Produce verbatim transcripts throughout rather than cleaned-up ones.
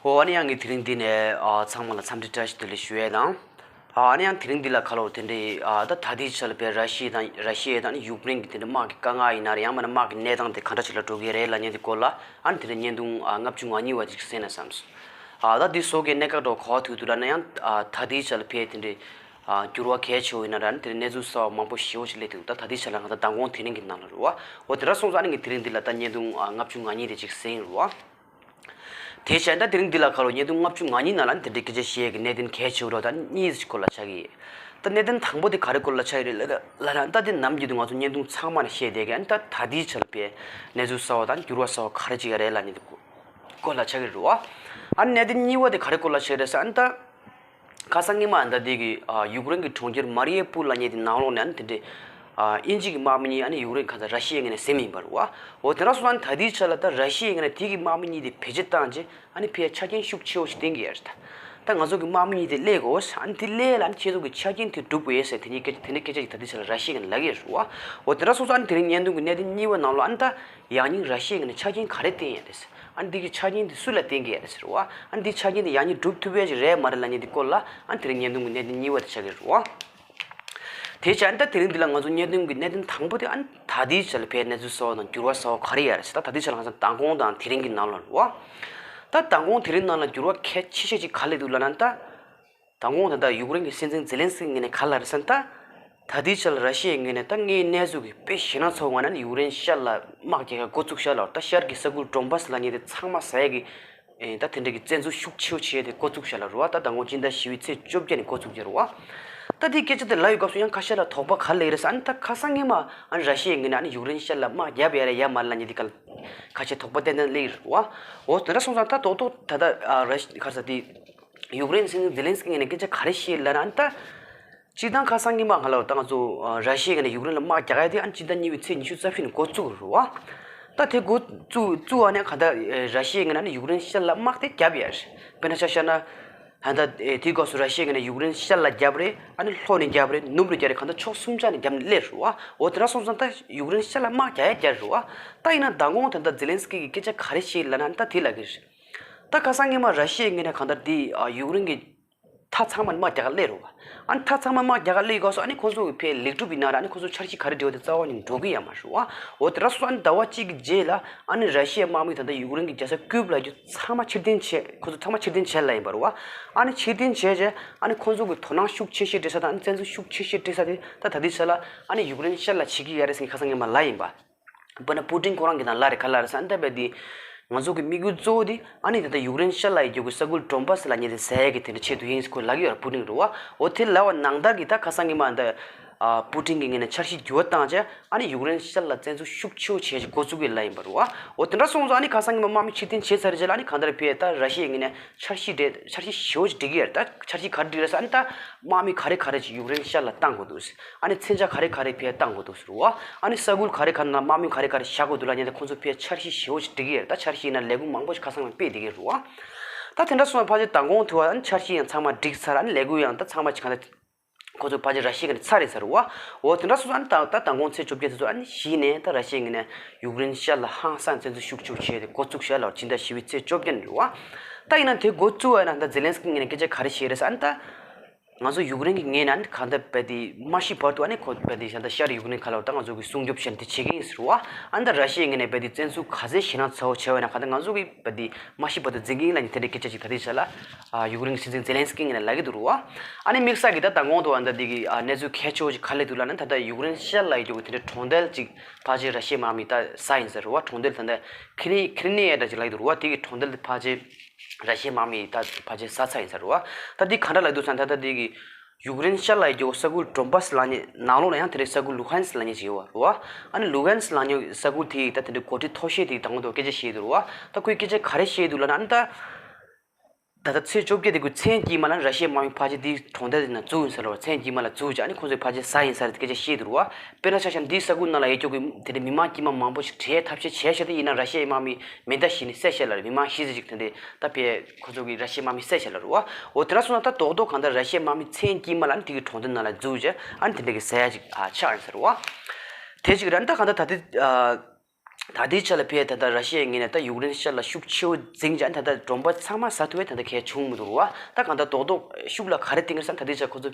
ཨོ། ཨ་ནི་ཡང་ངས་དེ་རིང་འདི་ནས་ཨ་ཚང་མ་ལ་འཚམས་འདྲི་བཀྲ་ཤིས་བདེ་ལེགས་ཞུ་ཡས་དང་། ཨ་ནི་ཡང་དེ་རིང་འདི་ལ་ཁ་ལོ་དེ་འདྲའི་ཨ་ད་ད་ལྟའི་ཆ་ལ་བས་ར་ཤི་ཡ་དང་ར་ཤི་ཡ་དང་ཡུཀ་རེན་གྱི་དེ་འདྲའི་དམག་གི་དཀའ་ངལ་ཡིན་ན་རེད། ཡང་མིན་ན་དམག་གི་གནས་སྟངས་དེ་ག་འདྲ་ཞིག་ལ་འགྲོ་གི་རེད་ལབ་མཁན་དེ་སྐོར་ལ་ཨ་ནི་དེ་འདྲའི་བརྙན་ཐུང་ཨ་ལྔ་བཅུ་ང་གཉིས་པ་ཅིག་གསན་ན་བསམས་སོང་། ཨ་ད་འདི་བཟོ་མཁན་གནད་འགག་འགྲོ་ག་བ་ཐུག་འདུག་ལབ་ན་ཡང་ཨ་ད་ལྟའི་ཆ་ལ་བས་དེ་འདྲའི་ཨ་འགྱུར་བ་གལ་ཆེ་བོ་ཡིན་ན་ར་ཨ་ནི་དེ་འདྲའི་གནས་ཚུལ་གསར་བ་མང་པོ་ཞེ་བོ་ཞིག་སླེབས་འདུག་ད་ད་ལྟའི་ཆ་ལ་ང་ད་མདང་དགོང་དེ་རིང་གི་ནང་ལ་རེད་བ། འོ་དེ་འདྲ་སོང་ཙང་ཨ་ནི་ངས་དེ་རིང་འདི་ལ་ད་བརྙན་ཐུང་ཨ་ལྔ་བཅུ་ང་གཉིས་དེ་ཅིག་གསན་ཡིན་རེད་བ། དེ་བྱས་ད་དེ་རིང་འདི་ལ་ཁ་ལོ་བརྙན་ཐུང་ལྔ་བཅུ་ང་གཉིས་ནང་ལ་དེ་འདྲའི་སྐད་ཆ་བཤད་ཀྱི་གནད་དོན་གལ་ཆེ་བོ་རོ་ད་གཉིས་ཀྱི་སྐོར་ལ་ཆགས་ཀྱི་ཡོད། ད་གནད་དོན་དང་པོ་དེ་ག་རེ་སྐོར་ལ་ཆགས་ཀྱི་རེད་ལ་ལ་ལ་ད་དེ་ནམ་རྒྱུན་དུ་ང་ཚོ་བརྙན་ཐུང་ཚང་མ་ནས་བཤད་བསྡད་ཀྱི་ཨ་ནི་ད་ད་དེའི་ཆ་ལ་བས་གནས་ཚུལ་གསར་བ་དང་འགྱུར་བ་གསར་བ་ག་རེ་ཅིག་ཡོད་རེད་ལབ་མཁན་དེ་སྐོར་ལ་ཆགས་ཀྱི་རེད་བ། ཨ་ནི་གནད་དོན་གཉིས་པ་དེ་ག་རེ་སྐོར་ལ་ཆགས་ཀྱི་རེད་ཟེར་ཨ་ནི་ད། ཁ་སང་ཉི་མ་ཨ་ནི་ད་འདི་གི་ཨ་ཡུཀ་རེན་གྱི་གྲོང་ཁྱེར་མ་རི་ཡ་པུལ་ལབ་མཁན་དེ་ནང་ལོགས་ནས་ཨ་ནི་དེ་འདྲའི་ཨ་དབྱིན་ཇི་གི་དམག་མི་གཉིས་ཨ་ནི་ཡུཀ་རེན་ག་ཚ་ར་ཤི་ཡའི་ངོས་ནས་ཟིན་ཡིན་པ་རེད་བ། འོ་དེ་འདྲ་སོང་ཙང་ཨ་ནི་ད་ལྟའི་ཆ་ལ་ད་ར་ཤི་ཡའི་ངོས་ནས་དེ་གི་དམག་མི་གཉིས་དེ་བེད་སྤྱོད་བཏང་རྗེས་ཨ་ནི་ཕར་ཆ་རྐྱེན་ཤུགས་ཆེ་བོ་ཞིག་བསྟན་གྱི་ཡོད་རེད་ད། ད་ང་ཚོ་གི་དམག་མི་གཉིས་དེ་སླེབས་དགོས་ཨ་ནི་དེ་སླེབས་ལ་ཨ་ནི་ཁྱེད་ཚོ་གི་ཆ་རྐྱེན་དེ་སྒྲུབ་དགོས་ཡོད་ཟེར་དེ་འདྲའི་སྐད་དེ་འདྲའི་སྐད་ཆ་ཞིག་ད་ལྟའི་ཆ་ལ་ར་ཤི་ཡའི་ངོས་ནས་ལབ་ཀྱི་ཡོད་རེད་བ། འོ་དེ་འདྲ་སོང་ཙང་ཨ་ནི་དེ་རིང་བརྙན་ཐུང་གི་གནད་དོན་གཉིས་པ་ནང་ལོགས་ཨ་ནི་ད་ཡང་སྙིང་ར་ཤི་ཡའི་ངོས་ནས་ཆ་རྐྱེན་ག་རེ་བསྟན་ཡོད་རེད་ཟེར། ཨ་ནི་འདི་གི་ཆ་རྐྱེན་འདི་སུ་ལ་བརྟེན་གྱི་ཡོད་རེད་ཟེར་བ། ཨ་ནི་འདི་ཆ་རྐྱེན་འདི་ཡང་སྙིང་སྒྲུབ་ཐུབ་ཡ་ཞིག་རེད་མ་རེད་ལབ་མཁན་འདི་སྐོར་ལ་ཨ་ནི་དེ་རིང་བརྙན་ཐུང་གི་གནད་དོན་གཉིས་པ་དེ་ཆགས་ཀྱི་རེད་བ། དེ་བྱས་ཨ་ནི་ད་དེ་རིང་འདི་ལ་ང་ཚོ་བརྙན་ཐུང་གི་གནད་དོན་དང་པོ་དེ་ཨ་ནི་ད་ལྟའི་ཆ་ལ་བས་གནས་ཚུལ་གསར་བ་དང་འགྱུར་བ་གསར་བ་ག་རེ་ཡོད་རེད་ཟེར། ད་ད་ལྟའི་ཆ་ལ་ང་ཚོ་མདང་དགོང་དང་དེ་རིང་གི་ནང་ལ་རེད་བ། ད་མདང་དགོང་དེ་རིང་ནང་ལ་འགྱུར་བ་གལ་ཆེ་ཤོས་ཅིག་ག་རེ་སླེབས་འདུག་ལབ་ན་ད། མདང་དགོང་ད་ལྟ་ཡུཀ་རེན་གྱི་སྲིད་འཛིན་ཛེ་ལན་སི་ཀི་ངོས་ནས་ག་རེ་ལབ་རེད་ཟེར་ན་ད། ད་ལྟའི་ཆར་ར་ཤི་ཡའི་ངོས་ནས་ད་ངའི་གནས་ཚུལ་གྱི་དཔེ་ཞེད་སྣང་ཚ་བོ་ང་ན་ནི་ཡུཀ་རེན་ཤར་ལ་དམག་རྒྱག་ཡ་འགོ་བཙུགས་ཤག་ལབ། ད་ཤར་གྱི་ས་ཁུལ་ཌོན་བྷ་སི་ལབ་མཁན་དེ་ཚང་མ་ཟ་ཡ་གི་ཨེ་ད་དེ་འདྲ་གི་བཙན་འཛུལ་ཤུགས་ཆེ་བོ་བྱས་ཏེ་འགོ་བཙུགས་ཤག་ལབ་རེད་བ། ད་མདང་དགོང་སྤྱི་ཟླ་བཞི་པའི་ཚེས་བཅོ་བརྒྱད་ནས་འགོ་བཙུགས་ཀྱི་རེད་བ། ད་དེའི་སྐད་ཆ་དེ་ལབ་ཡོད་སྐབས་སུ་ཡང་ཁ་ཤས་ལ་དོགས་པ་ག་རེ་སླེབས་རེད་ཟེར་ཨ་ནི་ད་ཁ་སང་ཉི་མ་ཨ་ནི་ར་ཤི་ཡའི་ངོས་ནས་ཨ་ནི་ཡུཀ་རེན་ཤར་ལ་དམག་རྒྱབ་ཡ་རེད་ཡ་མ་རེད་ལབ་མཁན་དེ་ག་ལ་ཁ་ཤས་དོགས་པ་ཏན་ཏན་སླེབས་ཀྱི་རེད་བ། འོ་དེ་འདྲ་སོང་ཙང་ད་རྡོག་རྡོག་ད་ལྟ་ཨ་ར་ཤི་ག་རེ་ཟེར་དེ། ཡུཀ་རེན་སྲིད་འཛིན་ཛེ་ལན་སི་ཀི་ངོས་ནས་སྐད་ཆ་ག་རེ་བཤད་ལབ་ན་ཨ་ནི་ད། སྤྱིར་བཏང་ཁ་སང་ཉི་མ་སྔ་ལོ་ད་ང་ཚོ་ཨ་ར་ཤི་ཡའི་ངོས་ནས་ཡུཀ་རེན་ལ་དམག་རྒྱག་ཡ་དེ་ཨ་ནི་སྤྱི་ཟླ་གཉིས་པའི་ཚེས་ཉི་ཤུ་རྩ་བཞི་ནས་འགོ་བཙུགས་རེད་བ། ད་དེ་འགོ་བཙུགས་བཙུགས་པ་ནས་གང་ལྟར་ཨེ་ར་ཤི་ཡའི་ངོས་ནས་ཨ་ནི་ཡུཀ་རེན་ཤར་ལ་དམག་དེ་བརྒྱབ་ཡ་རེད། དཔེར་ན་ཆ་བཞག་ན། ད་ལྟ་ཨེ་དེའི་སྐབས་སུ་ར་ཤི་ཡའི་ངོས་ནས་ཡུཀ་རེན་ཤར་ལ་བརྒྱབ་རེད། ཨ་ནི་ལྷོ་ནས་བརྒྱབ་རེད། ནུབ་ནས་བརྒྱབ་རེད། གང་ལྟར་ཕྱོགས་གསུམ་ཆ་ནས་བརྒྱབ་ནས་སླེབས་རེད་བ། འོ་དེ་འདྲ་སོང་ཙང་ད་ཡུཀ་རེན་ཤར་ལ་དམག་རྒྱག་ཡ་རྒྱབ་རེད་བ། ད་ཡིན་ན་མདང་དགོང་ད་ལྟ་ཛེ་ལན་སི་ཀི་གིས་སྐད་ཆ་ག་རེ་བཤད་ལབ་ན་ཨ་ནི་ད་དེ་ལབ་ཀྱི་རེད། ད་ཁ་སང་ཉི་མ་ར་ཤི་ཡའི་ངོས་ནས་གང་ལྟར་དེ་ཨ་ཡུཀ་རེན་གྱི་མཐའ་ཚང་མ་ནས་དམག་རྒྱག་ག་སླེབས་རེད་བ། ཨ་ནི་མཐའ་ཚང་མ་དམག་རྒྱག་ག་སླེབས་སྐབས་སུ་ཨ་ནི་ཁོང་ཚོ་གི་ཕའི་ལེགས་གྲུབ་ཡིན་ན་ར་ཨ་ནི་ཁོང་ཚོ་འཆར་གཞི་ག་རེ་བྲིས་པ་དེ་རྩ་བ་ནས་འགྲོ་གི་ཡོད་མ་རེད་བ། འོ་དེ་འདྲ་སོང་ཙང་ཨ་ནི་ཟླ་བ་གཅིག་གི་རྗེས་ལ་ཨ་ནི་ར་ཤི་ཡའི་དམག་མི་ད་ལྟ་ཡུཀ་རེན་གྱི་རྒྱལ་ས་ཀིབ་ལ་རྒྱུ་ཚང་མ་ཕྱིར་འཐེན་བྱས། ཁོང་ཚོ་ཚང་མ་ཕྱིར་འཐེན་བྱས་ལབ་ཡིན་པ་རེད་བ། ཨ་ནི་ཕྱིར་འཐེན་བྱས་རྗེས་ཨ་ནི་ཁོང་ཚོ་གི་དོ་སྣང་ཤུགས་ཆེ་ཤོས་སྤྲད་ས་དང་ཨ་ནི་བཙན་འཛུལ་ཤུགས་ཆེ་ཤོས་སྤྲད་ས་དེ་ད་ད་ལྟའི་ཆ་ལ་ཨ་ནི་ཡུཀ་རེན་ཤར་ལ་བྱེད་ཀྱི་ཡོད་རེད་ཟེར་ནས་ཁ་སང་ཉི་མ་ལབ་ཡིན་པ། དཔེར་ན་པུ་ཏིན་ཁོ་རང་གིས་ད་ལབ་རེད། ག་ལབ་རེད་ཟེར་ན་ད་རྦད་དེ་ང་ཚོ་གི་དམིགས་ཡུལ་གཙོ་བོ་དེ་ཨ་ནི་ད་ལྟ་ཡུཀ་རེན་ཤར་ལ་ཡོད་རྒྱུ་གི་ས་ཁུལ་ཌོན་བྷ་སི་ལབ་མཁན་དེ་ཟ་ཡ་གི་དེ་འདྲ་ཆེད་དུ་ཡིན་ཟེར་ཁོས་ལབ་ཀྱི་ཡོད་རེད། པུ་ཏིན་རེད་བ། འོ་དེ་ལབ་པ་ནང་ལྟར་གྱི་ད་ཁ་སང་ཉི་མ་ད་ཨ་པུ་ཏིན་གྱི་ངོས་ནས་འཆར་གཞི་འགྱུར་བ་བཏང་བྱས་ཨ་ནི་ཡུཀ་རེན་ཤར་ལ་བཙན་འཛུལ་ཤུགས་ཆེ་བོ་བྱས་ཤིག་འགོ་བཙུགས་ཀྱི་ལབ་ཡིན་པ་རེད་བ། འོ་དེ་འདྲ་སོང་ཙང་ཨ་ནི་ཁ་སང་ཉི་མ་དམག་མི་ཕྱིར་འཐེན་བྱས་ཚར་རྗེས་ལ་ཨ་ནི་གང་ལྟར་ཕར་ད་ར་ཤི་ཡའི་ངོས་ནས་འཆར་གཞི་འདྲ་འཆར་གཞི་ཞེ་བོ་ཅིག་སྒྲིག་གི་ཡོད་རེད། ད་འཆར་གཞི་ག་རེ་སྒྲིག་རེད་ཟེར་ཨ་ནི་ད་དམག་མི་ག་རེ་ག་རེ་ཅིག་ཡུཀ་རེན་ཤར་ལ་བཏང་དགོས་འདུག་ཟེར། ཨ་ནི་མཚོན་ཆ་ག་རེ་ག་རེ་ཕར་བཏང་དགོས་འདུག་ཟེར་བ། ཨ་ནི་ས་ཁུལ་ག་རེ་ག་རེ་ན་དམག་མི་ག་རེ་ག་རེ་བཞག་དགོས་འདུག་ལབ་མཁན་དེ་ཁོང་ཚོ་ཕར་འཆར་གཞི་ཞེ་བོ་ཅིག་སྒྲིག་གི་ཡོད་རེད། ད་འཆར་གཞི་ཡིན་ན་ལས་ཁུངས་མང་པོ་ཞིག་ཁ་སང་ལ་སྤེལ་བསྡད་ཀྱི་རེད་བ། ད་དེ་འདྲ་སོང་བ་ཕལ་ཆེར་མདང་དགོང་ཐུག་པ་ཨ་ནི་འཆར་གཞི་ཡང་ཚང་མ་སྒྲིག་ཚར། ཨ་ནི་ལས་འགུལ་ཡང་ད་ཚང་མ་ཅིག་ག་འདྲ་ཁོ་ཚོ་ཕལ་ཆེར་ར་ཤི་ཡ་ནས་ཚར་རེད་ཟེར་བ། འོ་དེ་འདྲ་སོང་ཙང་ད་ད་མདང་དགོང་ཚེས་བཅོ་བརྒྱད་དེ་ཚོ་ཨ་ནི་གཞི་ནས་ད་ར་ཤི་ཡའི་ངོས་ནས་ཡུཀ་རེན་ཤར་ལ་ཧང་སང་བཙན་འཛུལ་ཤུགས་ཆེ་བྱས་ཏེ་འགོ་བཙུགས་བཞག་ལ་སྤྱི་ཟླ་བཞི་པའི་ཚེས་བཅོ་བརྒྱད་ནས་རེད་བ། ད་ཡིན་ན་དེ་འགོ་བཙུགས་པ་ཡིན་ན་ད་ཛེ་ལན་སི་ཀི་ངོས་ནས་སྐད་ཆ་ག་རེ་བཤད་རེད་ཟེར་ཨ་ནི་ད། ང་ཚོ་ཡུཀ་རེན་གྱི་ངོས་ནས་ཨ་ནི་གང་ལྟར་རྦད་དེ་མ་ཤི་བར་དུ་ཨ་ནི་ཁོ་རྦད་དེ་ད་ལྟ་ཤར་ཡུཀ་རེན་ཁ་ལ་ད་ང་ཚོ་གི་སྲུང་སྐྱོབ་བྱས་ནས་དེ་བྱེད་ཀྱི་ཡིན་ཟེར་བ། ཨ་ནི་ད་ར་ཤི་ཡའི་ངོས་ནས་རྦད་དེ་བཙན་འཛུལ་ག་ཚད་ཞེད་སྣང་ཚ་བོ་བྱས་པ་ཡིན་ན་གང་ལྟར་ང་ཚོ་གི་རྦད་དེ་མ་ཤི་བར་དུ་འཛིན་གྱི་ཡིན་ལབ་ནས་དེ་འདྲའི་སྐད་ཆ་ཅིག་ད་ལྟའི་ཆ་ལ། ཨ་ཡུཀ་རེན་གྱི་སྲིད་འཛིན་ཛེ་ལན་སི་ཀི་ངོས་ནས་ལབ་ཀྱི་འདུག་རེད་བ། ཨ་ནི་དམིགས་བསལ་གྱི་ད་ད་དགོང་དུ་ཨ་ནི་ད་འདི་གི་ཨ་གནས་ཚུལ་གལ་ཆེ་བོ་ཅིག་ག་རེ་སླེབས་འདུག་ལབ་ན་ད་ལྟ་ཡུཀ་རེན་ཤར་ལ་ཡོད་རྒྱུ་གི་དེ་འདྲའི་གྲོང་རྡལ་ཅིག་ཕལ་ཆེར་ར་ཤི་ཡའི་དམག་མིས་ད་ཟ་ཡིན་ཟེར་རེད་བ། གྲོང་རྡལ་ད་ལྟ་ཁི་རི་ཁི་རི་ནི་ཡ་འདྲ་ཅིག་ལབ་ཀྱི་འདུག་རེད་བ། དེ་གི་གྲོང་རྡལ་དེ་ཕལ་ཆེར་ར་ཤི་ཡའི་དམག་མིས་ད་ཕལ་ཆེར་ཟ་ཚར་ཡིན་ཟེར་རེད་བ། ད་འདི་ག་འདྲ་ལབ་ཀྱི་འདུག་ཟེར་ན་ད་ལྟ་འདི་གི་ཡུཀ་རེན་ཤར་ལ་ཡོད་རྒྱུ་ས་ཁུལ་ཌོན་བྷ་སི་ལབ་མཁན་ནང་ལོགས་ལ་ཡང་དེ་འདྲའི་ས་ཁུལ་ལུ་ཧན་སི་ལབ་མཁན་ཅིག་ཡོད་རེད་བ། ཨ་ནི་ལུ་ཧན་སི་ལབ་མཁན་ས་ཁུལ་དེ་ད་དེ་འདྲའི་འགོ་ཁྲིད་མཐོ་ཤོས་དེ་དང་པོ་དེ་སྐད་ཆ་བཤད་འདུག་རེད་བ། ད་ཁོས་སྐད་ཆ་ག་རེ་བཤད་འདུག་ལབ་ན་ཨ་ནི་ད། ད་ལྟ་ཚེས་བཅོ་བརྒྱད་དེ་ཁོས་མཚན་དཀྱུས་མ་ལ་ར་ཤི་ཡའི་དམག་མི་ཕལ་ཆེར་འདིའི་གྲོང་རྡལ་འདི་ནང་འཛུལ་ཡིན་ཟེར་རོ། མཚན་དཀྱུས་མ་ལ་འཛུལ་བྱས་ཨ་ནི་ཁོང་ཚོས་ཕལ་ཆེར་ཟ་ཡིན་ཟེར་སྐད་ཆ་བཤད་འདུག་རེད་བ། དཔེར་ན་ཆ་བཞག་ན་འདིའི་ས་ཁུལ་ནང་ལ་ཡོད་རྒྱུ་གི་དེ་འདྲའི་མི་མང་དཀྱུས་མ་མང་པོ་ཞིག་བྲལ་ཐབས་ཤེས་བྱས་བྱས་ཏེ་ཡིན་ན་ར་ཤི་ཡའི་དམག་མི་མེ་མདའ་བཞི་ནས་བསད་བཞག་ལ་རེད། མི་མང་བཞི་ཙམ་ཅིག་དེ་འདྲའི་ད་ཕར་ཁོ་ཚོ་གི་ར་ཤི་ཡའི་དམག་མིས་བསད་བཞག་ལ་རེད་བ། འོ་དེ་འདྲ་སོང་ན་ད་རྡོག་རྡོག་གང་ལྟར་ར་ཤི་ཡའི་དམག་མི་མཚན་དཀྱུས་མ་ལ་ནི་དེ་གི་གྲོང་རྡལ་ནང་ལ་འཛུལ་བྱས་ཨ་ནི་དེ་འདྲ་གི་ཟ་ཡ་ཅིག་ཨ་ཆགས་ཡིན་ཟེར་རེད་བ། དེ་ཅིག་རེད། ད་གང་ལྟར་ད་དེ་ཨ། ད་ལྟའི་ཆ་ལ་ཕེ་ད་ལྟ་ར་ཤི་ཡའི་ངོས་ནས་ད་ཡུཀ་རེན་ཤར་ལ་ཤུགས་ཆེ་བོ་འཛིང་བྱས་ད་ལྟ་མགྲོན་པོ་ཚང་མ་ཟ་ཐུབ་པའི་ད་ལྟ་གལ་བྱུང་མི་འདུག་རུ་བ། ད་གང་ལྟར་རྡོག་རྡོག་ཤུགས་ལ་ག་རེ་བཏིང་གི་རེད་ཟེར་ན། ད་ལྟའི་ཆ་ཁོ་ཚོ་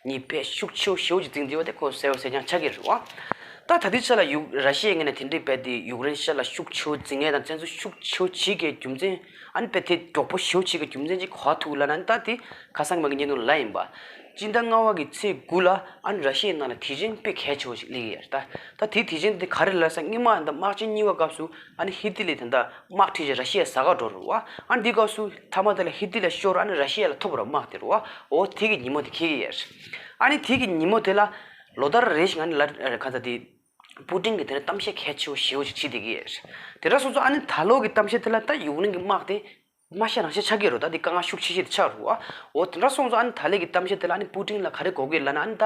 གཉིས་ཕེ་ཤུགས་ཆེ་བོ་ཞེ་བོ་ཅིག་འཛིང་བསྡད་པ་དེ་ཁོ་གསལ་བོ་གསལ་རྐྱང་ཆགས་ཀྱི་རེད་བ། ད་ད་ལྟའི་ཆ་ལ་ཡུ་ར་ཤི་ཡའི་ངོས་ནས་དེ་འདྲའི་རྦད་དེ་ཡུཀ་རེན་ཤར་ལ་ཤུགས་ཆེ་བོ་འཛིང་ཡས་དང་བཙན་འཛུལ་ཤུགས་ཆེ་བོ་བྱེད་ཀྱི་རྒྱུ་མཚན། ཨ་ནི་རྦད་དེ་མགྱོགས་པོ་ཞེ་བོ་བྱེད་ཀྱི་རྒྱུ་མཚན་ཅིག་ག་པར་ཐུག་ལབ་ན། ད་དེ་ཁ་སང་མ་གི་བརྙན་ཐུང་ལ་ཡིན་པ། སྤྱི་ཟླ་ལྔ་པ་གི་ཚེས་དགུ་ལ་ཨ་ནི་ར་ཤི་ཡའི་ནང་ལ་དེ་བཞིན་དཔེ་གལ་ཆེ་བོ་ཞིག་སླེབས་ཀྱི་ཡོད་རེད། ད་ད་དེ་དེ་བཞིན་དེ་ག་རེ་ལབ་ཟེར་ན། སྔོན་མ་ད་དམག་ཆེན་གཉིས་པ་སྐབས་སུ་ཨ་ནི་ཧི་ཏི་ལི་ད་ལྟ་དམག་ཁྲིད་བྱས་ར་ཤི་ཡ་ཟ་ག་འགྲོ་རུ་བ། ཨ་ནི་དེ་སྐབས་སུ་མཐའ་མ་དེ་ལ་ཧི་ཏི་ལི་ཤོར། ཨ་ནི་ར་ཤི་ཡ་ལ་ཐོབ་ར་དམག་དེ་རུ་བ། འོ་དེ་གི་ཉིན་མོ་དེ་འཁེལ་གྱི་ཡོད་རེད། ཨ་ནི་དེ་གི་ཉིན་མོ་དེ་ལ་ལོ་ལྟར་རེ་བཞིན་ཨ་ནི་ལ་ག་ད་དེ་པུ་ཏིན་གྱི་དེ་ནས་གཏམ་བཤད་གལ་ཆེ་བོ་ཞེ་བོ་ཞིག་བྱེད་བསྡད་ཀྱི་ཡོད་རེད། དེ་འདྲ་སོང་ཙང་ཨ་ནི་ད་ལོ་གི་གཏམ་བཤད་དེ་ལ་ད་ཡུཀ་རེན་གྱི་དམག་དེ་མ་ཤ་རང་ཤ་ཆགས་ཀྱི་ཡོད་རེད། ད་འདི་དཀའ་ངལ་ཤུགས་ཆེ་ཤོས་དེ་ཆགས་རེད་བ། འོ་དེ་འདྲ་སོང་ཙང་ཨ་ནི་ད་ལོ་གི་གཏམ་བཤད་དེ་ལ་ཨ་ནི་པུ་ཏིན་ལ་ག་རེ་དགོས་ཀྱི་ལབ་ན། ཨ་ནི་ད་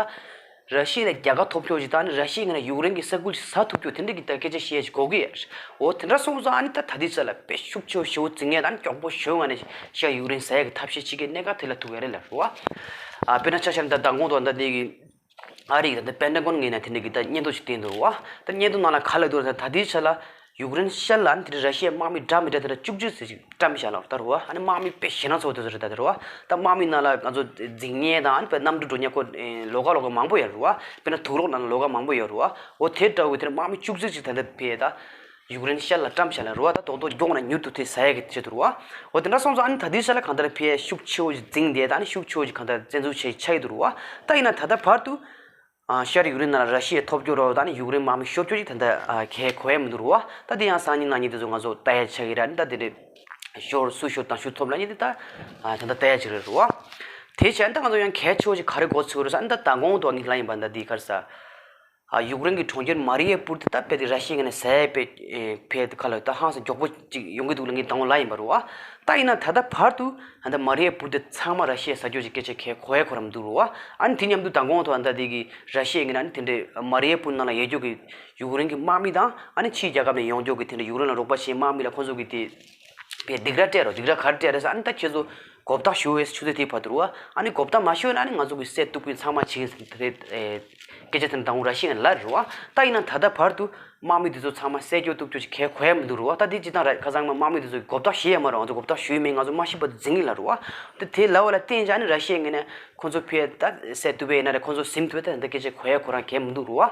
ར་ཤི་ཡ་ལ་རྒྱལ་ཁ་ཐོབ་ཕྱོགས་ཅིག་དང་། ཨ་ནི་ར་ཤི་ཡའི་ངོས་ནས་ཡུཀ་རེན་གྱི་ས་ཁུལ་ཅིག་ཟ་ཐུབ་རྒྱུ་དེ་འདྲ་གི་ད་སྐད་ཆ་བཤད་ཡས་ཅིག་དགོས་ཀྱི་ཡོད་རེད། འོ་དེ་འདྲ་སོང་ཙང་ཨ་ནི་ད་ད་ལྟའི་ཆ་ལ་དཔེ་ཤུགས་ཆེ་བོ་ཞེ་བོ་འཛིང་ཡས་དང་། ཨ་ནི་མགྱོགས་པོ་ཞེ་བོ་ངང་ནས་ཤ་ཡུཀ་རེན་ཟ་ཡས་ཀྱི་ཐབས་ཤེས་བྱེད་ཀྱི་གནད་འགག་དེ་ལ་ཐུག་ཡོད་རེད་ལབ་རེད་བ། ཨ་དཔེར་ན་ཆ་བཞག་ན་ད་མདང་དགོང་དུ་ད་འདི་གི་ཨ་རི་གི་ད་ལྟ་པེན་ཊ་གོན་ངོས་ནས་དེ་འདྲ་གི་ད་སྙན་ཐོ་ཞིག་བཏོན་འདུག་བ། ད་སྙན་ཐོ་ནང་ལ་ག་ལབ་འདུག་ཟེར་ན། ད་ལྟའི་ཆ་ལ་ཡུཀ་རེན་ཤར་ལ་ཨ་ནི་དེ་རིང་ར་ཤི་ཡའི་དམག་མི་འདྲ་མི་འདྲ་དེ་འདྲ་བཅུ་གཅིག་ཙམ་ཞིག་བཀྲམ་བཞག་ལབ་ལྟར་བ། ཨ་ནི་དམག་མི་དཔེ་ཞེད་སྣང་ཚ་བོ་དེ་ཚོ་རེད་ད་དེ་རེད་བ། ད་དམག་མི་ནང་ལ་ང་ཚོ་འཛིང་མཁན་དང་། ཨ་ནི་དཔེ་གནམ་གྲུ་འགྲོ་མཁན་ཁོ་ལོགས་ཀ་ལོགས་ཀ་མང་པོ་ཡོད་རེད་བ། དཔེར་ན་དུག་ལོག་ནང་ལ་ལོགས་ཀ་མང་པོ་ཡོད་རེད་བ། འོ་དེ་འདྲ་བོ་དེ་འདྲ་དམག་མི་བཅུ་གཅིག་ཅིག་ད་ལྟ་ཕེ་ད་ཡུཀ་རེན་ཤར་ལ་བཀྲམ་བཞག་ལབ་རེད་བ། ད་རྡོག་རྡོག་མགྱོགས་ནས་མྱུར་དུ་དེ་ཟ་ཡས་ཀྱི་ཆེད་དུ་རེད་བ། འོ་དེ་འདྲ་སོང་ཙང་ཨ་ནི་ད་ལྟའི་ཆ་ལ་གང་ལྟར་ཕེ་ཤུགས་ཆེ་བོ་ཞིག་འཛིང་བསྡད། ད་ཨ་ནི་ཤུགས་ཆེ་བོ་ཞིག་གང་ལྟར་བཙན་འཛུལ་བྱས་ཆགས་ཀྱི་འདུག་རེད་བ། ད་ཡིན་ན་ད་ལྟ་བར་དུ་ཨ་ཤར་ཡུཀ་རེན་ནང་ལ་ར་ཤི་ཡ་ཐོབ་རྒྱུ་རེད་བ། ད་ཨ་ནི་ཡུཀ་རེན་དམག་མི་ཤོར་རྒྱུ་ཅིག་ད་ལྟ་ཨ་གལ་གོ་ཡ་མི་འདུག་རེད་བ། ད་དེ་ཡང་སང་ཉིན་གནངས་ཉིན་དེ་ཚོ་ང་ཚོ་ལྟ་ཡ་ཆགས་ཀྱི་རེད། ཨ་ནི་ད་དེ་འདྲ་ཤོར་སུ་ཤོར་དང་ཤུ་ཐོབ་ལབ་མཁན་དེ་ད་ཨ་ད་ལྟ་ལྟ་ཡ་ཅིག་རེད་རེད་བ། དེ་བྱས་ཨ་ནི་ད་ང་ཚོ་ཡང་གལ་ཆེ་བོ་ཞིག་ག་རེ་གོ་ཚོད་རེད་ཟེར་ན། ཨ་ནི་ད་མདང་དགོང་དུ་ངས་ལབ་ཡིན་པ། ད་འདི་ག་རེ་ཟེར། ཨ་ཡུཀ་རེན་གྱི་གྲོང་ཁྱེར་མ་རི་ཡ་པུར་དེ་ད་རྦད་དེ་ར་ཤི་ཡའི་ངོས་ནས་ཟ་ཡས་དཔེ་ཕལ་ཆེར་ག་ལ་ད་ཧང་སང་མགྱོགས་པོ་ཅིག་ཡོང་གི་འདུག་ལབ་ངས་མདང་དགོང་ལབ་ཡིན་པ་རེད་བ། ད་ཡིན་ན་ད་ལྟ་བར་དུ་ཨ་ནི་ད་མ་རི་ཡ་པུར་དེ་ཚང་མ་ར་ཤི་ཡས་ཟ་རྒྱུ་ཅིག་སྐད་ཆ་གལ་གོ་ཡ་ཁོ་རང་མི་འདུག་རེད་བ། ཨ་ནི་དེ་མཉམ་དུ་མདང་དགོང་དུ་ཨ་ནི་ད་དེ་གི་ར་ཤི་ཡའི་ངོས་ནས་ཨ་ནི་དེ་འདྲའི་མ་རི་ཡ་པུར་ནང་ལ་ཡོད་རྒྱུ་གི་ཡུཀ་རེན་གྱི་དམག་མི་དང་། ཨ་ནི་ཕྱིའི་རྒྱལ་ཁབ་ནས་ཡོང་རྒྱུ་གི་དེ་འདྲའི་ཡུཀ་རེན་ལ་རོགས་པ་བྱེད་དམག་མི་ལ་ཁོང་ཚོ་གི་དེ་པའི་སྡིགས་ར་སྤྲད་རོགས། སྡིགས་ར་ག་རེ་སྤྲད་རེད་ཟེར་ན། ཨ་ནི་ད་ཁྱེད་ཚོ་གོ་བརྡ་ཞུ་འོས་ཆུ་ཚོད་དེའི་བར་དུ་རེད་བ། ཨ་ནི་གོ་བརྡ་མ་ཞུས་ན་ཨ་ནི་ང་ཚོ་གི་བསད་གཏུབ་ཀྱི་ཚང་མ་བྱེད་ཀྱི་རེད། སྐད་ཆ་དེ་འདྲ་མདང་དགོང་ར་ཤི་ཡ་ངོས་ནས་ལབ་རེད་བ། ད་ཡིན་ན་ད་ལྟ་བར་དུ་དམག་མི་དེ་ཚོ་ཚང་མ་བསད་རྒྱུ་གཏུབ་རྒྱུ་ཞིག་གལ་གོ་ཡ་མི་འདུག་རེད་བ། ད་དེ་སྤྱིར་བཏང་ར་ཁ་སང་མ་དམག་མི་དེ་ཚོ་གི་གོ་བརྡ་ཞུས་ཡ་མ་རེད། ང་ཚོ་གོ་བརྡ་ཞུས་མེད། ང་ཚོ་མ་ཤི་བར་དུ་འཛིང་གི་ལབ་རེད་བ། དེ་དེ་ལབ་པ་ལ་བརྟེན་བྱས་ཨ་ནི་ར་ཤི་ཡའི་ངོས་ནས་ཁོང་ཚོ་ཕར་ད་བསད་གཏུབ་པ་ཡིན་ན་རེད། ཁོང་ཚོ་ཟིན་ཐུབ་པའི་ད་ལྟ་སྐད་ཆ་གོ་ཡ་ཁོ་རང་གལ་མི་འདུག་རེད་བ།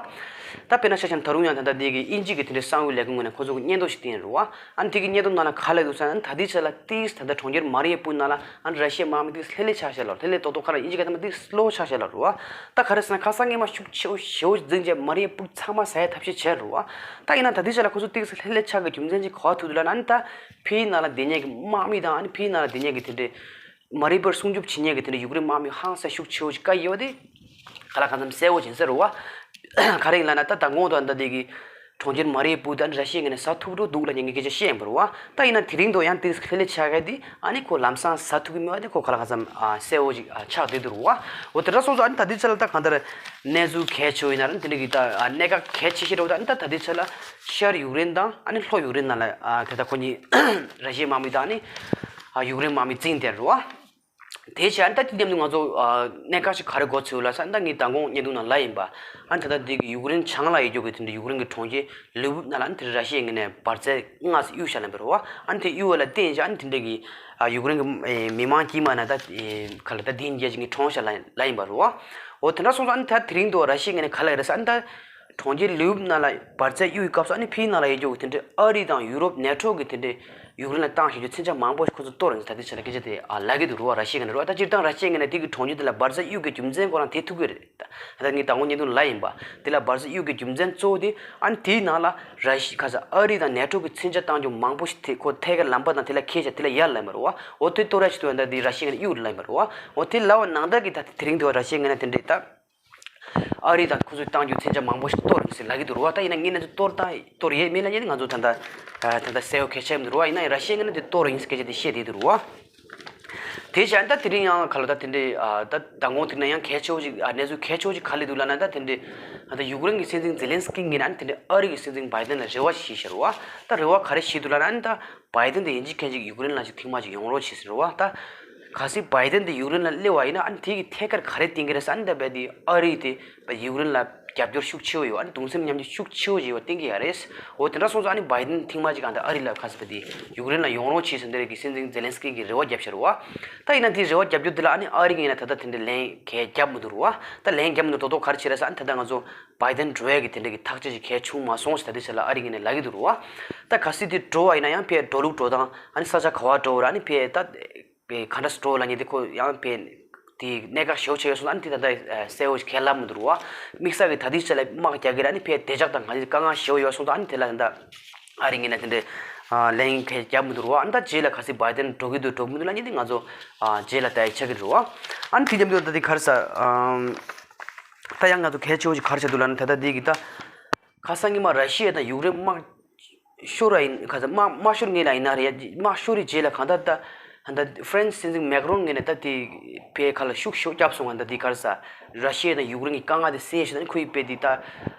ད་དཔེར་ན་ཆ་བཞག་ན་ད་རུང་ཡང་ད་ལྟ་འདི་གི་དབྱིན་ཇི་གི་དེ་འདྲའི་གསང་བའི་ལས་ཁུངས་ངོས་ནས་ཁོང་ཚོ་གི་སྙན་ཐོ་ཞིག་བཏོན་རེད་བ། ཨ་ནི་དེ་གི་སྙན་ཐོ་ནང་ལ་ག་ལབ་འདུག་ཟེར་ན། ད་ལྟའི་ཆ་ལ་ཏིས་ད་ལྟ་གྲོང་ཁྱེར་མ་རི་ཡ་པུར་ནང་ལ་ཨ་ནི་ར་ཤི་ཡའི་དམག་མི་ཏིས་ལྷོད་ལྷོད་ཆགས་ཤག་ལབ། ལྷོད་ལྷོད་ཏོག་ཏོག་ག་ལ་དབྱིན་ཇི་གི་ཐ་མ་ཏིས་སློ་ཆགས་ཤག་ལབ་རེད་བ། ད་ག་རེ་ཟེར་ན་ཁ་སང་སྔོན་མ་ཤུགས་ཆེ་བོ་ཞེ་བོ་འཛིང་བྱས་མ་རི་ཡ་པུར་ཚང་མ་ཟ་ཡ་ཐབས་ཤེས་བྱས་རེད་བ། ད་ཡིན་ན་ད་ལྟའི་ཆ་ལ་ཁོ་ཚོ་ཏིས་ལྷོད་ལྷོད་ཆགས་ཀྱི་རྒྱུ་མཚན་ཅིག་ག་པར་ཐུག་འདུག་ལབ་ན། ཨ་ནི་ད་ཕའི་ནང་ལ་བསྡད་མཁན་གྱི་དམག་མི་དང་། ཨ་ནི་ཕའི་ནང་ལ་བསྡད་མཁན་གྱི་དེ་འདྲའི་མ་རི་ཡ་པུར་སྲུང་སྐྱོབ་བྱེད་མཁན་གྱི་དེ་འདྲ་ཡུཀ་རེན་དམག་མི་ཧང་སང་ཤུགས་ཆེ་བོ་ཞིག་བཀག་ཡོད་དེ། ག་ལ་གང་འཚམ་གསལ་བོ་ཅིག་ཡིན་ས་རེད་བ། ག་རེ་ཡིན་ལབ་ན། ད་མདང་དགོང་དུ་ཨ་ནི་ད་དེ་གི་གྲོང་ཁྱེར་མ་རི་ཡ་པུར་དེ་ཨ་ནི་ར་ཤི་ཡའི་ངོས་ནས་ཟ་ཐུབ་འགྲོ་འདུག་ལབ་མཁན་གྱི་སྐད་ཆ་བཤད་ཡིན་པ་རེད་བ། ད་ཡིན་ན་དེ་རིང་དུ་ཡང་ཏིས་ལྷོད་ལྷོད་ཆགས་མཁན་དེ་ཨ་ནི་ཁོ་ལམ་སང་ཟ་ཐུབ་ཀྱི་མེད་པ་དེ་ཁོ་ག་ལ་གང་འཚམ་ཨ་གསལ་བོ་ཞིག་ཨ་ཆགས་བསྡད་འདུག་རེད་བ། འོ་དེ་འདྲ་སོང་ཙང་ཨ་ནི་ད་ལྟའི་ཆ་ལ་ད་གང་ལྟར་གནས་ཚུལ་གལ་ཆེ་བོ་ཡིན་ན་ར་དེ་འདྲ་གི་ད་ཨ་གནད་འགག་གལ་ཆེ་ཤོས་རེད་བ། ད་ཨ་ནི་ད་ད་ལྟའི་ཆ་ལ་ཤར་ཡུཀ་རེན་དང་ཨ་ནི་ལྷོ་ཡུཀ་རེན་ནང་ལ་ཨ་དེ་ད་ཁོ་གཉིས་ར་ཤི་ཡའི་དམག་མི་དང་ཨ་ནི་ཨ་ཡུཀ་རེན་དམག་མི་འཛིང་བསྡད་རེད་བ། དེ་བྱས་ཨ་ནི་ད་དེ་མཉམ་དུ་ང་ཚོ་ཨ་གནད་འགག་ཅིག་ག་རེ་གོ་ཚོད་ལ་ས་ཨ་ནི་ད་ངས་མདང་དགོང་བརྙན་ཐུང་ནང་ལབ་ཡིན་པ། ཨ་ནི་ད་ལྟ་འདི་གི་ཡུཀ་རེན་བྱང་ལ་ཡོད་རྒྱུ་གི་དེ་འདྲ་ཡུཀ་རེན་གི་གྲོང་ཁྱེར་ལུ་བིབ་ནང་ལ་ཨ་ནི་དེ་ར་ཤི་ཡའི་ངོས་ནས་འབར་རྫས་སྔར་སྲོལ་གཡུགས་བཞག་ལབ་པ་རེད་བ། ཨ་ནི་དེ་གཡུགས་པ་ལ་བརྟེན་བྱས་ཨ་ནི་དེ་འདྲ་གི་ཨ་ཡུཀ་རེན་གི་ཨེ་མི་མང་དཀྱུས་མ་ན་ད་ཨེ་ག་ལ་ད་དེ་འདྲ་ཅིག་གིས་གྲོངས་བཞག་ལབ་ལབ་ཡིན་པ་རེད་བ། འོ་དེ་འདྲ་སོང་ཙང་ཨ་ནི་ད་དེ་རིང་དུ་ར་ཤི་ཡའི་ངོས་ནས་ག་ལབ་ཡོད་རེད་ཟེར་ཨ་ནི་ད། གྲོང་ཁྱེར་ལུ་བིབ་ནང་ལ་འབར་རྫས་གཡུགས་པའི་སྐབས་སུ་ཨ་ནི་ཕིའི་ནང་ལ་ཡོད་རྒྱུ་གི་དེ་འདྲའི་ཨ་རི་དང་ཡུ་རོབ་ནེ་ཊོ་གི་དེ་འདྲའི་ཡུཀ་རེན་ལ་བཏང་བཞག་རྒྱུ་མཚོན་ཆ་མང་པོ་ཞིག་ཁོ་ཚོ་གཏོར་ཡིན་ཟེར་ད་ལྟའི་ཆ་ལ་སྐད་ཆ་དེ་ཨ་ལབ་ཀྱི་འདུག་རེད་བ། ར་ཤི་ཡའི་ངོས་ནས་རེད་བ། ད་སྤྱིར་བཏང་ར་ཤི་ཡའི་ངོས་ནས་དེ་གི་གྲོང་ཁྱེར་དེ་ལ་འབར་རྫས་གཡུགས་པའི་རྒྱུ་མཚན་ཁོ་རང་དེ་ཐུག་གི་རེད། ད་ད་ངས་མདང་དགོང་བརྙན་ཐུང་ལབ་ཡིན་པ། དེ་ལ་འབར་རྫས་གཡུགས་པའི་རྒྱུ་མཚན་གཙོ་བོ་དེ་ཨ་ནི་དེའི་ནང་ལ་ར་ཤི་ཁ་ས་ཨ་རི་དང་ནེ་ཊོ་གི་མཚོན་ཆ་བཏང་རྒྱུ་མང་པོ་ཞིག་དེ་ཁོ་ཐད་ཀའི་ལམ་པ་དང་དེ་ལ་འཁེལ་བཞག་དེ་ལ་ཡར་ལབ་མ་རེད་བ། འོ་དེ་གཏོར་ཡ་ཆེད་དུ་ད་དེ་ར་ཤི་ཡའི་ངོས་ནས་གཡུགས་རེད་ལབ་མ་རེད་བ། འོ་དེ་ལབ་པ་ནང་ལྟར་གྱི་ད་དེ་རིང་དེ་བ་ར་ཤི་ཡའི་ངོས་ནས་དེ་འདྲའི་ད། ཨ་རི་དང་ཁོ་ཚོས་བཏང་རྒྱུ་མཚོན་ཆ་མང་པོ་ཞིག་གཏོར་ཡིན་ཟེར་ལབ་ཀྱི་འདུག་རེད་བ། ད་ཡིན་ན་ངས་ན་ཚོ་གཏོར་དང་གཏོར་ཡས་མེད་ལབ་ཡས་ནི་ང་ཚོ་ད་ལྟ་ད་ལྟ་གསལ་པོ་གལ་ཆེ་མི་འདུག་རེད་བ། ཡིན་ན་ཡང་ར་ཤི་ཡའི་ངོས་ནས་དེ་གཏོར་ཡིན་ཟེར་སྐད་ཆ་དེ་བཤད་བསྡད་འདུག་རེད་བ། དེ་བྱས་ད་དེ་རིང་ཡང་ག་ལ་ད་དེ་འདྲའི་ཨ་ད་མདང་དགོང་དེ་ན་ཡང་གལ་ཆེ་བོ་ཞིག་ཨ་གནས་ཚུལ་གལ་ཆེ་བོ་ཞིག་ག་ལ་འདུག་ལབ་ན། ད་དེ་འདྲའི་ཨ་ད་ཡུཀ་རེན་གྱི་སྲིད་འཛིན་ཛེ་ལན་སི་ཀི་ངོས་ནས་ཨ་ནི་དེ་འདྲའི་ཨ་རི་གི་སྲིད་འཛིན་བྷའི་ཏན་ལ་རེ་བ་ཞིག་བྱས་ཤག་རེད་བ། ད་རེ་བ་ག་རེ་ཞིག་འདུག་ལབ་ན། ཨ་ནི་ད་བྷའི་ཏན་དེ་ཡིན་གཅིག་མིན་གཅིག་ཡུཀ་རེན་ལ་ཞིག་ཐེངས་མ་ཞིག་ཡོང་རོགས་བྱེད་ཟེར་བ། ད་གལ་སྲིད་བྷའི་ཏན་དེ་ཡུཀ་རེན་ལ་སླེབས་པ་ཡིན་ན། ཨ་ནི་དེ་གི་ཐད་ཀར་ག་རེ་བསྟན་གྱི་རེད་ཟེར་ན། ཨ་ནི་ད་རྦད་དེ་ཨ་རི་དེ་རྦད་ཡུཀ་རེན་ལ་ རྒྱབ་སྐྱོར་ཤུགས་ཆེ་བོ་ཡོད། ཨ་ནི་གདུང་སེམས་མཉམ་སྐྱེད་ཤུགས་ཆེ་བོ་ཡོད་པ་བསྟན་གྱི་ཡོད་རེད། འོ་དེ་འདྲ་སོང་ཙང་ཨ་ནི་བྷའི་ཌེན་ཐེངས་མ་གཅིག་གང་ལྟར་ཨ་རི་ལ་ཁ་ས་པ་དེ་ཡུཀ་རེན་ལ་ཡོང་རོགས་བྱེད་ཟེར་འདི་རེད་གི་སྲིད་འཛིན་ཛེ་ལན་སི་ཀི་གི་རེ་བ་བརྒྱབ་ཤར་བ། ད་ཡིན་ན་དེ་རེ་བ་རྒྱབ་རྒྱུ་དེ་ལ་ཨ་ནི་ཨ་རི་ངོས་ནས་ད་ལྟ་དེ་འདྲའི་ལན་གས་རྒྱབ་མི་འདུག་རུ་བ། ད་ལན་རྒྱབ་མི་འདུག་རྡོག་རྡོག་ག་རེ་བྱེད་རེད་ཟེར། ཨ་ནི་ད་ལྟ་ང་ཚོ་བྷའི་ཌེན་འགྲོ་ཡ་གི་དེ་འདྲ་གི་ཐག་གཅོད་ཅིག་གས་བྱུང་མ་སོང་ཟེར་ད་དེ་ཆ་ལ་ཨ་རི་ངོས་ནས་ལབ་ཀྱི་འདུག་རུ་བ། ད་གལ་སྲིད་དེ་འགྲོ་བ་ཡིན་ན་ཡང་ཕའི་འགྲོ་ལུགས་འགྲོ་སྟངས་ཨ་ནི་ས་ཆ་ག་བ་འགྲོ་ར་ཨ་ནི་ཕའི་ད། པའི་ག་འདྲ་སི་ཊོར་ལ་ཉེ་དེ་ཁོ་ཡང་པའི་དེ་གནད་འགག་ཞེ་པོ་ཆགས་ཡོད་སོང་ཨ་ནི་དེ་ད་ལྟ་གསལ་བོ་ཞིག་ཁས་ལེན་མི་འདུག་རུ་བ། དམིགས་བསལ་གྱི་ད་ལྟའི་ཆ་ལ་དམག་རྒྱག་གི་ར་ཨ་ནི་ཕའི་བདེ་འཇགས་དང་གང་ཅི་དཀའ་ངལ་ཞེ་པོ་ཡོད་སོང་ཙང་ཨ་ནི་དེ་ལ་ད་ལྟ་ཨ་རི་ངོས་ནས་དེ་འདྲའི་ལན་ཁས་རྒྱབ་མི་འདུག་རུ་བ། ཨ་ནི་ད་རྗེས་ལ་གལ་སྲིད་བྷའི་ཌེན་འགྲོ་གི་འདུག་འགྲོ་གི་མི་འདུག་ལ་ཉེ་དེ་ང་ཚོ་རྗེས་ལ་ལྟ་ཡ་ཆགས་ཀྱི་རེད་བ། ཨ་ནི་དེ་མཉམ་དུ་ད་ལྟ་དེ་ག་རེ་ཟ་ད་ཡང་ང་ཚོ་གལ་ཆེ་བོ་ཞིག་ག་རེ་ཆགས་འདུག་ལ་ཨ་ནི་ད་ལྟ་དེ་གི་ད། ཁ་སང་ཉི་མ་ར་ཤི་ཡ་དང་ཡུཀ་རེན་དམག་ཤོར་བ་ཡིན་ཁ་སང་དམག་དམག་ཤོར་ངེས་ལ་ཡིན་ན་རེད། དམག་ཤོར་རེ་རྗེས་ལ་གང་ལྟར་ད་ཧ་ད་ཧྥ་རན་སི་སྲིད་འཛིན་མེག་རོན་ངོས་ནས་ད་དེ་ཕའི་ཁ་ལ་ཤུགས་ཤུགས་བརྒྱབ་སོང་བ་ད་དེ་ག་རེ་ཟ་ར་ཤི་ཡ་དང་ཡུཀ་རེན་གྱི་དཀའ་ངལ་དེ་སེལ་ཞེས་ད་ཁོའི་དཔེ་དེ་ད་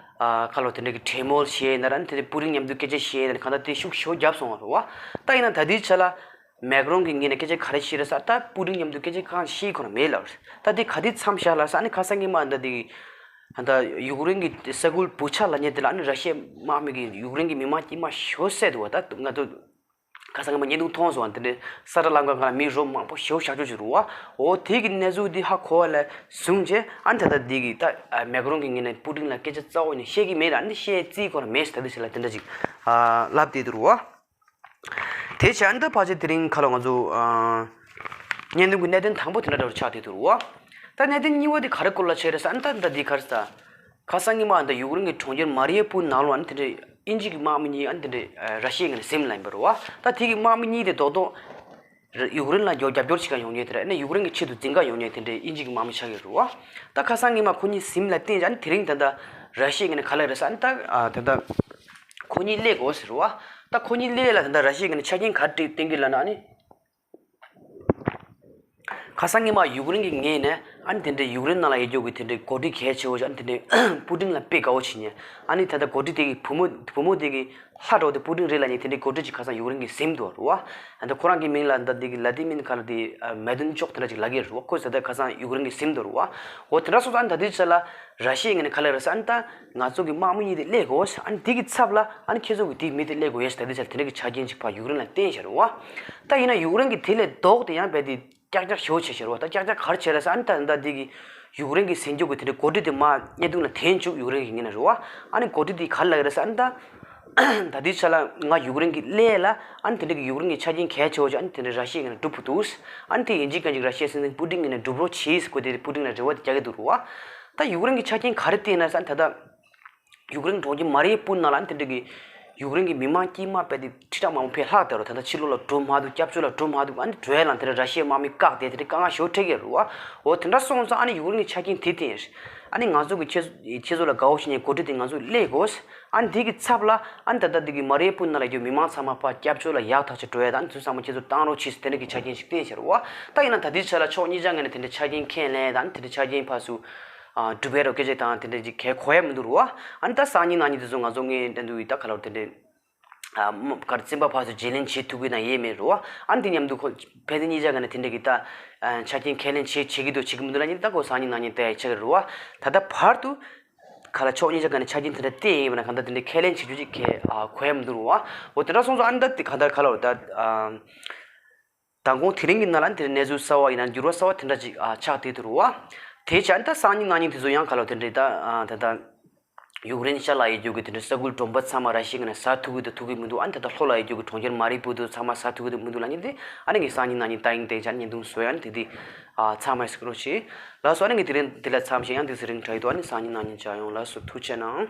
ཁ་ལོ་དེ་འདྲ་གི་གྲོས་མོལ་བྱས་ན་ར་དེ་འདྲ་པུ་ཏིན་མཉམ་དུ་སྐད་ཆ་བཤད་ན་གང་ལྟར་དེ་ཤུགས་ཤུགས་བརྒྱབ་སོང་བ་རེད་བ། ད་ཡིན་ན་ད་དེའི་ཆ་ལ། མེག་རོན་གྱི་ངོས་ནས་སྐད་ཆ་ག་རེ་བཤད་རེད་ཟེར་ད་པུ་ཏིན་མཉམ་དུ་སྐད་ཆ་གང་བཤད་ཁོ་ན་མེད་ལབ་རེད། ད་དེ་ག་དུས་མཚམས་བཞག་ལ་ཟེར་ཨ་ནི་ཁ་སང་ཉི་མ་འདི་དེ་ད་ཡུཀ་རེན་གྱི་ས་ཁུལ་བུ་ཆ་ལབ་མཁན་དེ་ལ་ཨ་ནི་ར་ཤི་ཡའི་དམག་མི་གིས་ཡུཀ་རེན་གྱི་མི་མང་དཀྱུས་མ་ཞེ་པོ་བསད་འདུག་བ། ད་ང་ཚོ་ཁ་སང་ཉི་མ་བརྙན་ཐུང་མཐོང་སོང་བ། དེ་འདྲའི་ས་ཁྲ་ལམ་ཁ་སྒང་ལ་མི་རོ་མང་པོ་ཞེ་པོ་བཞག་ཆོག་ཅིག་རུ་བ། འོ་དེ་གི་གནས་ཚུལ་འདི་ཧ་གོ་བ་ལ་བཟུང་རྗེས་ཨ་ནི་ད་ལྟ་འདི་གི་ད་མེག་རོན་གྱི་ངོས་ནས་པུ་ཏིན་ལ་སྐད་ཆ་རྩ་བ་ནས་བཤད་ཀྱི་མེད་ལ་ཨ་ནི་བཤད་རྩིས་ཁོ་ན་མེད་ཟེར་ད་འདི་ཞིག་ལ་དེ་འདྲ་ཅིག་ལབ་བསྡད་འདུག་རུ་བ། དེ་བྱས་ཨ་ནི་ད་ཕལ་ཆེར་དེ་རིང་ཁ་ལོ་ང་ཚོ་ཨ་བརྙན་ཐུང་གི་གནད་དོན་དང་པོ་དེ་འདྲ་འདྲ་བོ་ཆགས་བསྡད་འདུག་རུ་བ། ད་གནད་དོན་གཉིས་པ་དེ་ག་རེ་སྐོར་ལ་བྱས་རེད་ཟེར་ཨ་ནི་ད་ད་འདི་ག་རེ་ཟེར། ཁ་སང་ཉི་མ་ཨ་ནི་ད་ཡུཀ་རེན་གྱི་གྲོང་ཁྱེར་མ་རི་ཡ་པུལ་ནང་ལོགས་ཨ་ནི་དེ་འདྲའི་དབྱིན་ཇི་གི་དམག་མི་གཉིས་ཨ་ནི་དེ་འདྲའི་ར་ཤི་ཡའི་ངོས་ནས་ཟིན་ལབ་ཡིན་པ་རུ་བ། ད་དེ་གི་དམག་མི་གཉིས་དེ་རྡོག་རྡོག་ཡུཀ་རེན་ལ་རྒྱབ་རྒྱབ་སྐྱོར་བྱེད་ག་ཡོང་མཁན་དེ་འདྲ་ཨ་ནི་ཡུཀ་རེན་གྱི་ཆེད་དུ་འཛིང་ག་ཡོང་མཁན་དེ་འདྲའི་དབྱིན་ཇི་གི་དམག་མི་ཆགས་ཡོད་རུ་བ། ད་ཁ་སང་ཉི་མ་ཁོ་གཉིས་ཟིན་ལ་བརྟེན་ཨ་ནི་དེ་རིང་ད་ལྟ་ར་ཤི་ཡའི་ངོས་ནས་ག་ལབ་རེད་ཟེར་ཨ་ནི་ད་ད་ལྟ་ཁོ་གཉིས་སླེབས་དགོས་ཟེར་རུ་བ། ད་ཁོ་གཉིས་སླེབས་ལ་ད་ལྟ་ར་ཤི་ཡའི་ངོས་ནས་ཆ་རྐྱེན་ག་རེ་བསྟན་གྱི་ལབ་ན་ཨ་ནི། ཁ་སང་ཉི་མ་ཡུཀ་རེན་གྱི་ངོས་ནས་ཨ་ནི་དེ་འདྲའི་ཡུཀ་རེན་ནང་ལ་ཡོད་རྒྱུ་གི་དེ་འདྲའི་འགོ་ཁྲིད་གལ་ཆེ་བོ་ཞིག་ཨ་ནི་དེ་འདྲའི་པུ་ཏིན་ལ་དཔེ་དགའ་བོ་བྱེད་མཁན་ཨ་ནི་ད་ལྟ་འགོ་ཁྲིད་དེ་གི་བུ་མོ་བུ་མོ་དེ་གི་ལྷ་གྲོགས་དེ་པུ་ཏིན་རེད་ལབ་མཁན་དེ་འདྲའི་འགོ་ཁྲིད་ཅིག་ཁ་སང་ཡུཀ་རེན་གྱིས་ཟིན་འདུག་རུ་བ། ཨ་ནི་ཁོ་རང་གི་མིང་ལ་ད་དེ་གི་ལ་ཏིན་མིང་ག་ལ་དེ་མེ་དུན་ཅོག་དེ་འདྲ་ཅིག་ལབ་ཀྱི་རུ་བ། ཁོ་ད་ལྟ་ཁ་སང་ཡུཀ་རེན་གྱིས་ཟིན་འདུག་རུ་བ། འོ་དེ་འདྲ་སོང་ཙང་ད་དེའི་ཆ་ལ་ར་ཤི་ཡའི་ངོས་ནས་ག་ལབ་རེད་ཟེར་ཨ་ནི་ད་ང་ཚོ་གི་དམག་མི་གཉིས་དེ་སླེབས་དགོས་ཨ་ནི་དེ་གི་ཚབ་ལ་ཨ་ནི་ཁྱེད་ཚོ་གི་དེ་མི་དེ་སླེབས་དགོས་ཡ་ཞེས་ད་དེ་ཆ་ལ་དེ་འདྲ་གི་ཆ་རྐྱེན་ཅིག་ཕར་ཡུཀ་རེན་ལ་བསྟན་བཞག་རུ་བ། ད་ཡིན་ན་ཡུཀ་རེན་གྱིས་དེ་ལས་ལྡོག་སྟེ་ཡང་རྦད་དེ་ཀྱག་ཀྱག་ཞེ་པོ་བྱས་བཞག་རུ་བ། ད་ཀྱག་ཀྱག་ག་རེ་བྱས་རེད་ཟེར་ཨ་ནི་ད་ད་དེ་གི་ཡུཀ་རེན་གྱི་ཟིན་རྒྱུ་གི་དེ་འདྲའི་འགོ་ཁྲིད་དེ་མར་བརྙན་ཐུང་ལ་འཐེན་བཅུག་ཡུཀ་རེན་གྱི་ངོས་ནས་རུ་བ། ཨ་ནི་འགོ་ཁྲིད་དེ་ག་རེ་ལབ་ཀྱི་རེད་ཟེར་ཨ་ནི་ད། ད་ལྟའི་ཆ་ལ་ང་ཡུཀ་རེན་གྱི་སླེབས་ལ་ཨ་ནི་དེ་འདྲ་གི་ཡུཀ་རེན་གྱི་ཆ་རྐྱེན་གལ་ཆེ་བོ་ཅིག་ཨ་ནི་དེ་འདྲ་ར་ཤི་ཡའི་ངོས་ནས་སྒྲུབ་དགོས་འདུག་ཨ་ནི་དེ་ཡིན་གཅིག་མིན་གཅིག་ར་ཤི་ཡའི་སྲིད་འཛིན་པུ་ཏིན་ངོས་ནས་སྒྲུབ་རོགས་བྱེད་ཟེར་ཁོ་དེ་པུ་ཏིན་ལ་རེ་བ་དེ་རྒྱག་གི་འདུག་རུ་བ། ད་ཡུཀ་རེན་གྱི་ཆ་རྐྱེན་ག་རེ་བསྟན་ན་ཟེར་ཨ་ནི་ད་ལྟ་ཡུཀ་རེན་གྲོང་ཁྱེར་མ་རི་ཡ་པུལ་ནང་ལ་ཨ་ནི་དེ་འདྲ་གི་ཡུཀ་རེན་གྱི་མི་མང་དཀྱུས་མ་རྦད་དེ་ཁྲི་ཕྲག་མང་པོ་ཕར་ལྷག་བསྡད་རུ་ད་ལྟ་ཕྱི་ལོགས་ལ་འགྲོ་མ་ཐུབ། སྐྱབས་བཅོལ་ལ་འགྲོ་མ་ཐུབ། ཨ་ནི་འགྲོ་ཡ་ལ་དེ་འདྲ་ར་ཤི་ཡའི་དམག་མི་བཀག་སྟེ་དེ་འདྲ་དཀའ་ངལ་ཞེ་པོ་འཕྲད་ཀྱི་རུ་བ། འོ་དེ་འདྲ་སོང་ཙང་ཨ་ནི་ཡུཀ་རེན་གྱི་ཆ་རྐྱེན་དེ་བསྟན་ཡོད། ཨ་ནི་ང་ཚོ་གི་ཁྱེད་ཁྱེད་ཚོ་ལ་དགའ་བོ་བྱེད་མཁན་འགོ་ཁྲིད་དེ་ང་ཚོ་སླེབས་དགོས། ཨ་ནི་དེ་གི་ཚབ་ལ་ཨ་ནི་ད་ལྟ་དེ་གི་མ་རི་ཡ་པུལ་ནང་ལ་ཡོད་མི་མང་ཚང་མ་ཕར་སྐྱབས་བཅོལ་ལ་ཡག་ཐག་ཆོད་འགྲོ་ཡ་དང་ཨ་ནི་དེ་ཚོ་ཚང་མ་ཁྱེད་ཚོ་བཏང་རོགས་གྱིས་ཟེར་དེ་འདྲ་གི་ཆ་རྐྱེན་ཞིག་བསྟན་ཤར་བ། ད་ཡིན་ན་ད་ལྟའི་ཆ་ལ་ཕྱོགས་གཉིས་ཆ་ངོས་ནས་དེ་འདྲ་ཆ་རྐྱེན་ཁས་ལེན་དང་ཨ་ནི་དེ་འདྲ་ཆ་རྐྱེན་ཕར་ཚུར་སྒྲུབ་པའི་རོགས་སྐད་ཆ་དང་དེ་འདྲ་ཅིག་གལ་གོ་ཡ་མི་འདུག་རུ་བ། ཨ་ནི་ད་སང་ཉིན་གནངས་ཉིན་དེ་ཚོ་ང་ཚོ་ངས་འགྲན་བསྡུར་ཡི་ད་ག་ལ་བར་དེ་འདྲ། ཨ་མ་གར་བཙན་པ་ཕར་ཚུར་བརྗེ་ལེན་བྱེད་ཐུབ་ཀྱི་ན་ཡེ་མེད་རུ་བ། ཨ་ནི་དེ་མཉམ་དུ་ཁོ་ཕལ་ཆེར་གཉིས་ཆ་ག་ནས་དེ་འདྲ་གི་ད་ཨ་ཆ་རྐྱེན་ཁས་ལེན་བྱེད་བྱེད་ཀྱི་འདུག་བྱེད་ཀྱི་མི་འདུག་ལབ་ཉིན་ད་ཁོ་སང་ཉིན་གནངས་ཉིན་ལྟ་ཡ་ཆགས་ཀྱི་རུ་བ། ད་ལྟ་བར་དུ་ག་ལ་ཕྱོགས་གཉིས་ཆ་ག་ནས་ཆ་རྐྱེན་དེ་འདྲ་བསྟན་ཡིན་པ་ན་གང་ལྟར་དེ་འདྲ་ཁས་ལེན་བྱེད་རྒྱུ་ཅིག་གལ་ཨ་གོ་ཡ་མི་འདུག་རུ་བ། འོ་དེ་འདྲ་སོང་ཙང་ཨ་ནི་ད་དེ་གང་ལྟར་ག་ལ་བ་ད་ཨ། མདང་དགོང་དེ་རིང་གི་ནང་ལ་དེར་གནས་ཚུལ་གསར་བ་ཡིན་ན་འགྱུར་བ་གསར་བ་དེ་འདྲ་ཅིག་ཨ་ཆགས་བསྡད་འདུག་རུ་བ། དེ་བྱས་ད་སང་ཉིན་གནངས་ཉིན་དེ་ཚོ་ཡང་ག་ལ་དེ་འདྲའི་ད་ཨ་ད་ད་ཡུཀ་རེན་ཤར་ལ་ཡོད་རྒྱུ་གི་དེ་འདྲའི་ས་ཁུལ་གྲོང་པ་ཚང་མ་ར་ཤི་ཡ་ནས་ཟ་ཐུབ་ཀྱི་འདུག་ཐུབ་ཀྱི་མི་འདུག་ཨ་ནི་ད་ལྟ་ལྷོ་ལ་ཡོད་རྒྱུ་གི་གྲོང་ཁྱེར་མ་རི་པུ་དུ་ཚང་མ་ཟ་ཐུབ་ཀྱི་འདུག་མི་འདུག་ལབ་ཉིན་དེ་ཨ་ནི་ངས་སང་ཉིན་གནངས་ཉིན་ལྟ་ཡིན་བལྟས་བྱས་བརྙན་ཐུང་བཟོ་ཡ་ནི་དེ་དེ་ཨ་ཚང་མ་ཡི་སྐུ་རོགས་བྱེད། ལགས་སོ། ཨ་ནི་ངས་དེ་རིང་དེ་ལ་མཚམས་བཞག་ཡང་དེ་ཚེ་རིང་དྲ་ཡི་འདུག་ཨ་ནི་སང་ཉིན་གནངས་ཉིན་བྱ་ཡོང་། ལགས་སོ། ཐུགས་རྗེ་གནང་།